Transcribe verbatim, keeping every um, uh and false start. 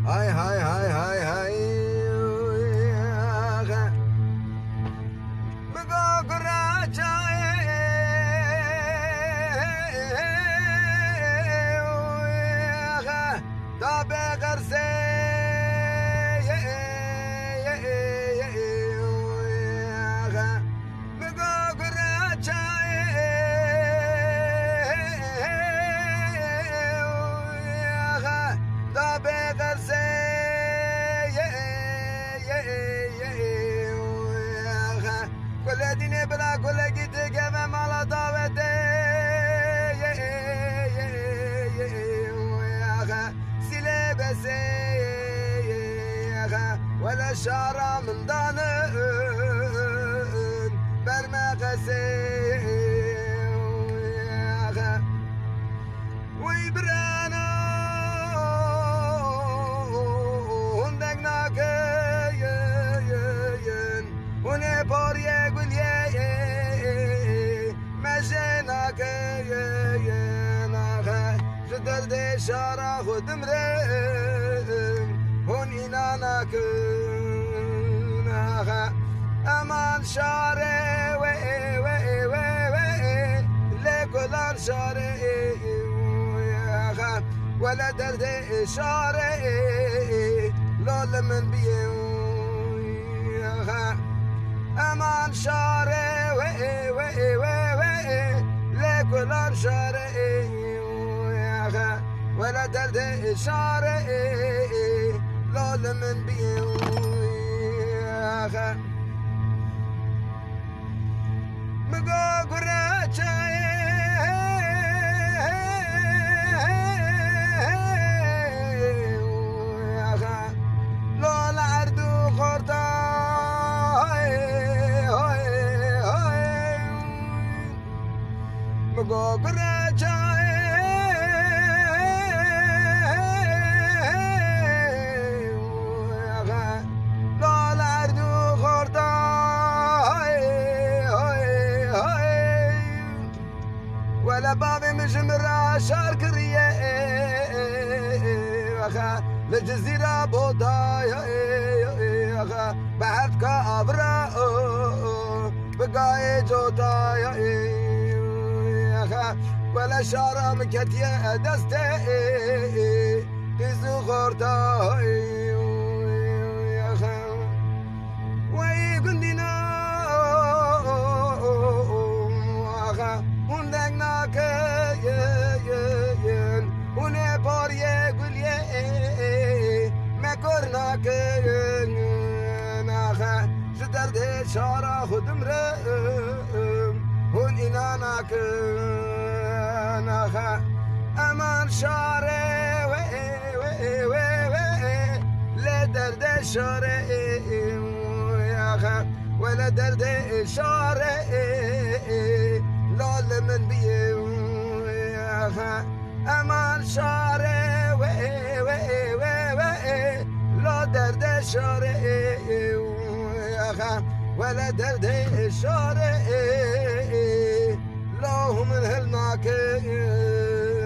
Hay hay hay hay hay. Bigo gura çayê. Da be xersê. Bigo gura çayê. Da be xersê. Gule dînê bila gule gîtê geve mala dawetê. Sîlê besê. Wele şara min danin berme qesê. Wî birana hûn deng nakin, hûn ê pariyê guliyê me jê nakin. Ji derdê şara xwe dimrim, hûn îna nakin. Axe, eman şarê we, we, we, we, lê gulan şarê, axe, wele derdê şarê, lo li min biyê, axe, eman şarê we, we, we, we, lê gulan şarê, axe, wele derdê şarê, lo li min biyê, axe. Migo gure çayê, axe, lo li erd û xorta, hay, hay, hay. Migo gure çayê, axe, lo li erd û xorta, hay, hay, hay. Wele bavê min ji min re şar kiriye, axe, li Cizîra Botayê, axe, bi hevka avira, bi gayê cotayê, axe, wele şara min ketiye destê qîz û xortayê, axe. Wey gundîna, axe, hûn deng nakin, hûn ê pariyê guliyê me kor nakin, axe, ji derdê şara xwe dimrim, hûn îna nakin, axe, eman şarê we, we, we, we, lê derdê şarê, axe, wele derdê şarê, lo li min biyê, axe, eman şarê we, we, we, we, lo derdê şarê, axe, wele derdê şarê, lo hûn min hil nakin.